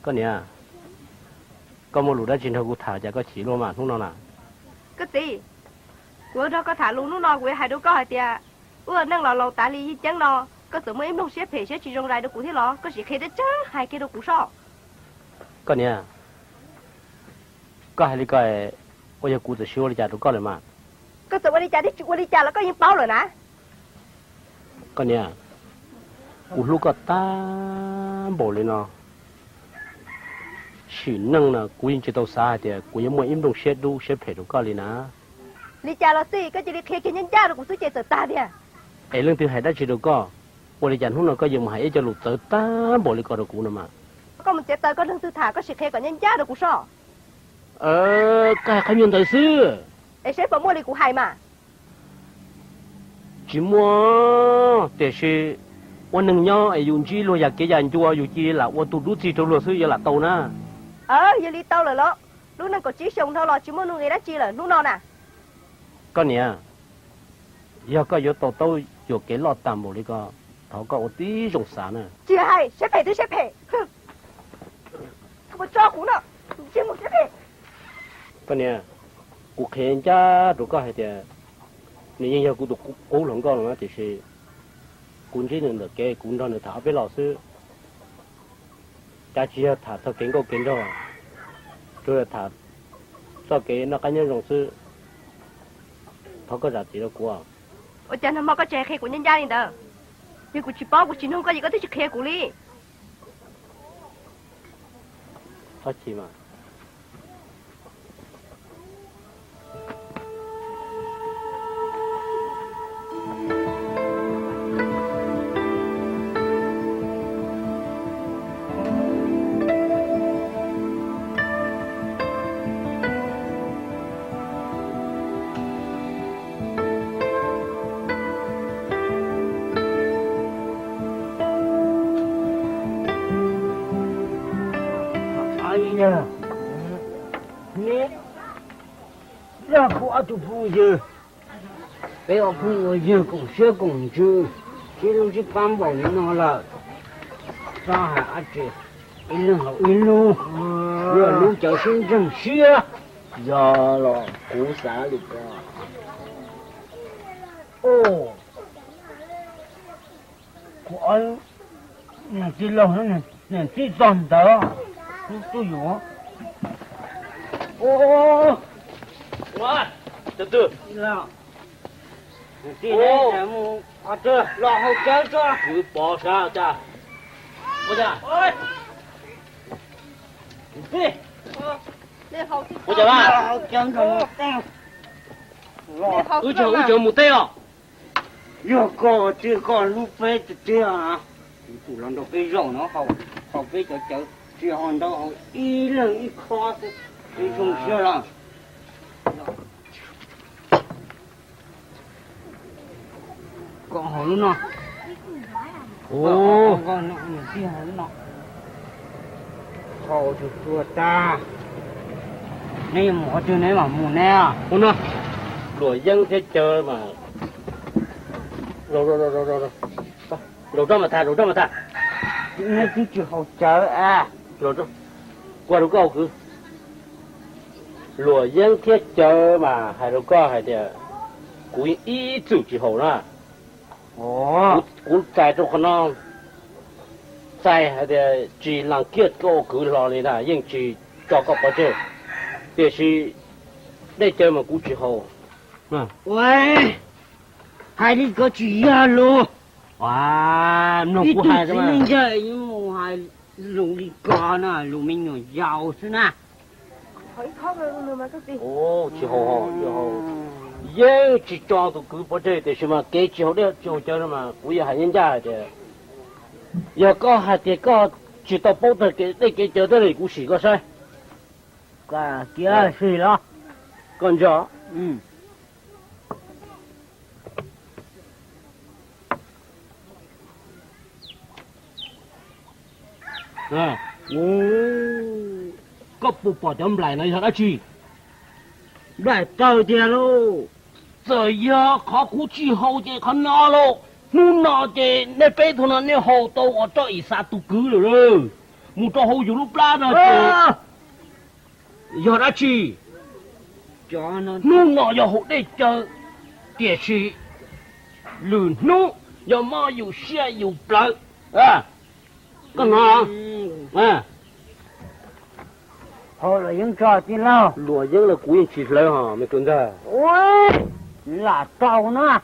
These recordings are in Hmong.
Koj niam, koj muaj lus dab tsi nrog kuv tham cas koj chim luaj mas hnub no na? Koj txiv, kuv nrog koj tham lus hnub no kuv yuav hais rau koj hais tias, ua neej los laus tas li yeej ceeb no, koj txawm muaj ib nplooj siab phem siab tsis zoo zais rau kuv thiab los? Koj sim qhia deb tsawv hais kiag rau kuv sob. Koj niam, koj hais li ko, ua yog kuv txawm sim ua li cas rau koj lawm mas? Koj txawm ua li cas thiab tsis ua li cas los koj yeej paub lawm na. Koj niam, kuv hlub koj tag npaum li no, sim neej no kuv yeej tsis tau xav hais tias kuv yuav muaj ib nplooj siab dub siab phem rau koj li na. Li cas los xij, koj cia li qhia kiag ncaj ncaj rau kuv xwb ces txawm tag tiag. Es leej twg hais dab tsi rau koj? Ua li cas hnub no koj yuav mus hais ib co lus txawv tag npaum li ko rau kuv no mas? Koj mus txiav taws koj leej twg tham, koj sim qhia kom ncaj ncaj rau kuv sob. Koj hais qhov nyuag ntawd xwb. Es seb puas muaj li kuv hais mas. Tsis muaj, tiam sis ua neeg nyob es yus ntsib luag yam kev yam ncua yus cia li lam ua tus dub txig rau luag xwb yuav lam tau na. Yog li tau lawm los? Lub neej kaum tsib xyoos dhau los tsis muaj nuj nqis dab tsi lawm hnub no na. Koj niam, yog koj yuav to taub yuam kev loj tag npaum li ko, thov koj ua tib zoo xav na. Tsis hais, siab phem twb siab phem. Koj puas tso kuv no, ntsej muag siab phem. Koj niam, kuv qhia ncaj rau koj hais tias nws yeej yog kuv tus qub hluas nkauj no na, tiam sis kuv ntsib nws ntawm kev kuv nrog nws tham ob peb lo xwb. Cas tsis yog tham txog kev nkauj kev nraug, tsuas yog tham txoj kev noj qab nyob zoo xwb. Thov koj zam txim rau kuv. Ua cas nag hmo koj tsis hais qhia kuv ncaj ncaj li ntawd? Yog kuv tsis paub kuv tsis nug koj ces koj twb tsis qhia kuv li. Txhob chim mas. Neb yog kuv ob tug phooj ywg, peb ob phooj ua yawg koom siab koom ntsws, sib hlub sib pab npaum li no lawm, txhob hais dab tsi, ib leeg haus ib lub, yog lub cawv sib ntseeg siab. Yog los kuv xav li ko. Kuv ob niag tij laug, niag tij tog ntawd, tub yus. Ua, tus twg? Mus qhov twg los haus cawv tso. Kwv pov sab cas. Ua cas? Ua cas mas? Haus cawv nrog mus teb. Wb tsis haus, wb tsis haus mus teb os. Yog koj tiag koj hlub peb tiag tiag, kuv tsum los nrog peb zaum no haus, haus peb cov cawv, tsis haus ntau, haus ib leeg ib khob xwb, peb zoo siab lawm. Koj haus lub no. Koj, koj, koj, koj, koj haus lub no. Haus tsuag tsuag tag. Neb yuav mus qhov twg neb mam mus neb. Ua no, luam yeeb thiab cawv mas. Zaum rau mas tham, zaum rau mas tham. Neb twb tsis haus cawv a. Kuv hais rau koj kwv, luam yeeb thiab cawv mas hais rau koj hais tias kuv ib txwm tsis haus na. Kuv txais rau qhov no, txais hais tias tsis lees kiaj koj ua kwv hlo li na yeej tsis tso koj pov tseg, tiam sis dej cawv mas kuv tsis haus. Ua, hais li ko tsis yog lus. Ib tug txiv neej ntawd yuav mus hais lus li ko na, lus me nyuam yaus xwb na. Tsis haus, yeej tsis tso tus kwv pov tseg, tiam sis mas kev tsis haus dej tsis haus cawv no mas kuv yog hais ncaj ncaj hais tias, yog koj hais tias koj tsis tau paub txog kev dej kev cawv thiab li kuv sim koj saib. Kiag sim los. Koj ntsia. Koj puas pom cov nplaim no yog dab tsi? Nplaim tawg tiag lauj. Txawm yog qhov kuv tsis haus ces qhov no lauj, hnub no ces nej peb tug no nej haus tau ua roj ib xav tus kwv lawm lauj. mus rau hauv yus lub plab no ces yog dab tsi? Hnub no yog haus dej cawv, tiam sis lwm hnub yog mob yus siab yus plawv. Koj hnov? Hau luam yeeb tso tij laug. Luam yeeb los kuv yeej tsis hlawv hos me tub ntxawg. Lam tau na.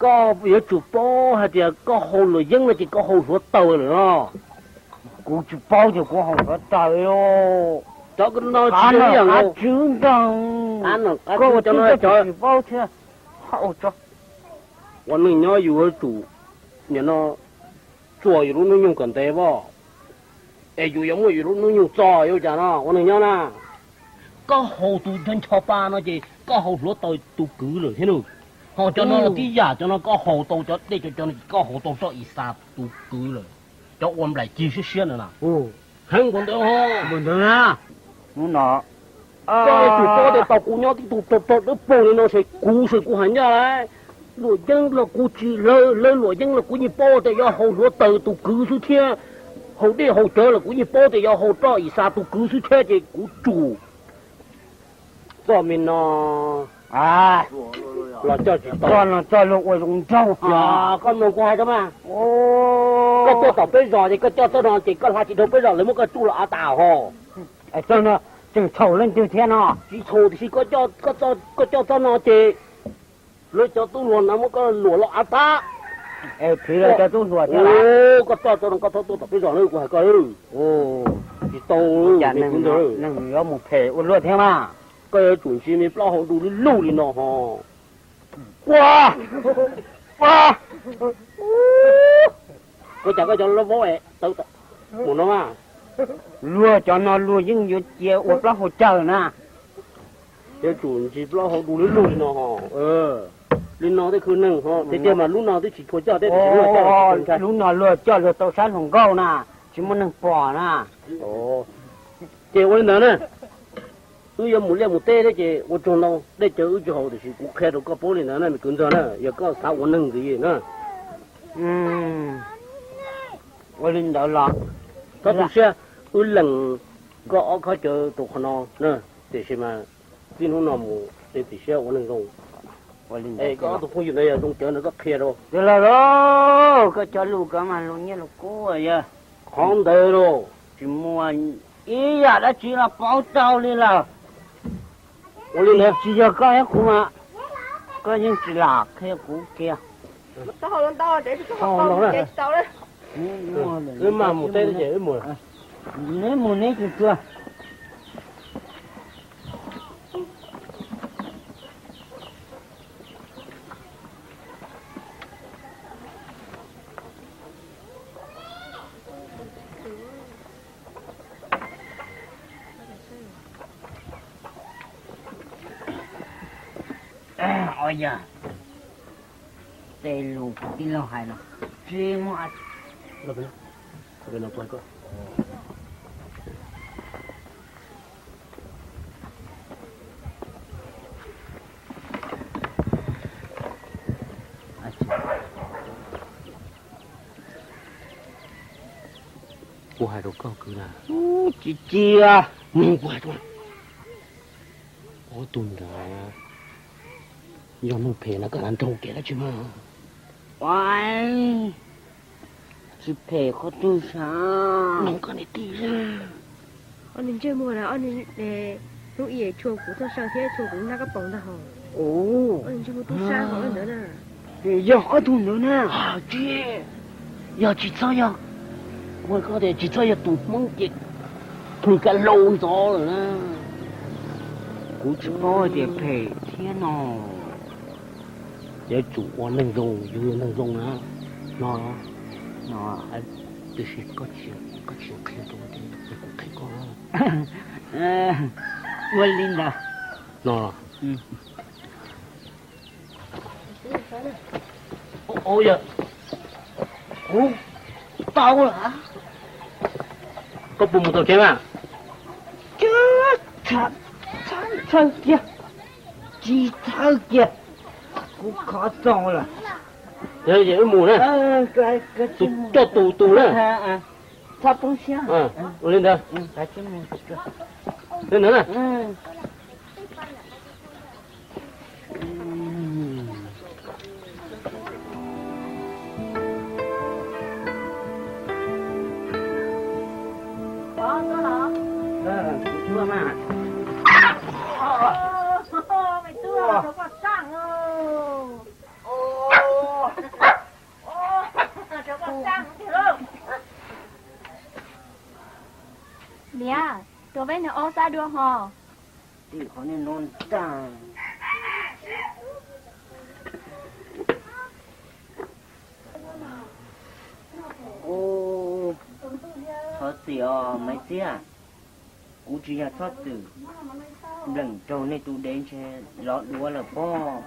Koj yuav tsum paub hais tias koj haus luam yeeb no ces koj haus hluav taws lawm no. Kuv tsis paub tias kuv haus hluav taws. Cov no qab tswv nkaus, koj ua tib cov tsis paub thiab. Ua neej nyob yus yuav tsum, nim no tsuas yus lub hnub nyoog kom ntev voj, es yus yuav muaj yus lub hnub nyoog txog yuav cas no ua neej nyob na. Koj haus tus ncho ncho pa no ces koj haus hluav taws tus kwv lawm thiab nws. Ho cov no los tib yam, cov no koj haus tau cov dej cov cov no ces koj haus tau roj i xas tus kwv lawm. Cov ua nplaim cig siab siab ntawd na. Heev npaum ntawd ho. Koj yuav tsum paub tias tau kuv nyob tib tug rog rog dawb paug li no ces kuv xwb kuv hais ncaj lauj. Luam yeeb los kuv tsis hlawv, hlawv luam yeeb los kuv yeej paub tias yuav haus hluav taws tus kwv xwb thiab, haus dej haus cawv los kuv yeej paub tias yuav haus roj i xas tus kwv xwb thiab ces kuv tsum txoj me no los coj tsis tau. Txoj no coj luag ua zoo nraug. Koj mloog kuv hais rau mas, koj tuaj tom peb zos ces koj coj txoj no ces koj hla tsis dhau peb zos lawv muab koj tsuj los av tas ho. Txoj no tseem txhaum leej twg thiab no? Tsis txhaum tiam sis koj coj txoj no ces lawv cov tub hluas no muab koj luam los av tas. Phiv lawv cov tub hluas thiab. Koj coj txoj no koj txhob tuaj tom peb zos na kuv hais koj. Tsis tau, neeg yuav mus phem ua luaj thiab mas. Koj yuav tsum ntsia me plaub hau du lug lug li no ho. Ua, ua, koj cas koj cov lab vaub tawv mus no mas. Luag cov no luag yeej yuav cia ua plaub hau cawg na. Yuav tsum ntsia plaub hau du lug lug li no ho. Li no thiaj khwv neeg ho, tiag tiag mas lub no twb tsis tshua coj thiab. Lub no luag coj luag tau sab hluas nkauj na, tsis muaj neeg pom na. Ces ua li ntawd na, wb yuav mus liaj mus teb thiab ces ua tsaug ntau, dej cawv wb tsis haus tiam sis kuv qhia rau koj paub li ntawd na me kwv ntxawg na, yog koj xav ua neeg ntxiv na. Ua li ntawd los koj tu siab, wb lees koj ob khob cawv rau qhov no na, tiam sis mas txij hnub no mus ces tu siab ua neeg zoo. Es koj ob tug phooj ywg ntawd yog zoo cawv ntawd koj qhia rau. Tiag lauj, koj cov lus koj mas lus nyiaj lus kub yog. Qhov ntawd los tsis muaj ib yam dab tsi los paub tau li lawm. Ua li ntawd tsis yog koj thiab kuv mas, koj yeej tsis lam qhia kuv kiag. Wb mam mus teb ces wb mus. Neb mus neb tsuag tsuag. Os, yog tej lus kuv tij laug hais no tsis muaj. Kuv hais rau koj kwv na, tsis cia, nug kuv hais rau, ob tug ntawd yog neeg phem no koj hnav nraug kev dab tsi mas? Tsis phem qhov twg sav. Nug koj niam tij. Ob niag ntsej muag na, ob niag hnub i tshua kuv txoj saw thiab tshua kuv nab kab paus ntag hos. Ob niag ntsej muag tub sab hos ntawd na. Yog ob tug ntawd na. Tsis, yog tsis txhob yog, kuv hais koj tias tsis txhob yog tus Hmoob ces pheej kaj laus ntxov lawm na. Kuv tsis paub tias phem thiab no. Yuav tsum ua neeg zoo, yus yog neeg zoo na. No, no, tiam sis koj tsis qhia rau kuv, kuv qhia koj. Ua li ntawd. No. Yog kuv tau lawm. Koj puas mus tau tsev mas? Tsis txhawj kiag, tsis txhawj kiag, kuv khov txaus lawm. Wb mus na, tus coj tus tus na. Txhob poob siab. Ua li ntawd. Li ntawd na. Niam, rau peb nyob ob sab dua ho. Tim qhov niag no ntag. Thov txim os Maiv Txiab, kuv tsis yog txhob txwm npleem raug nej tus dev ntshe lov duav lawm pob.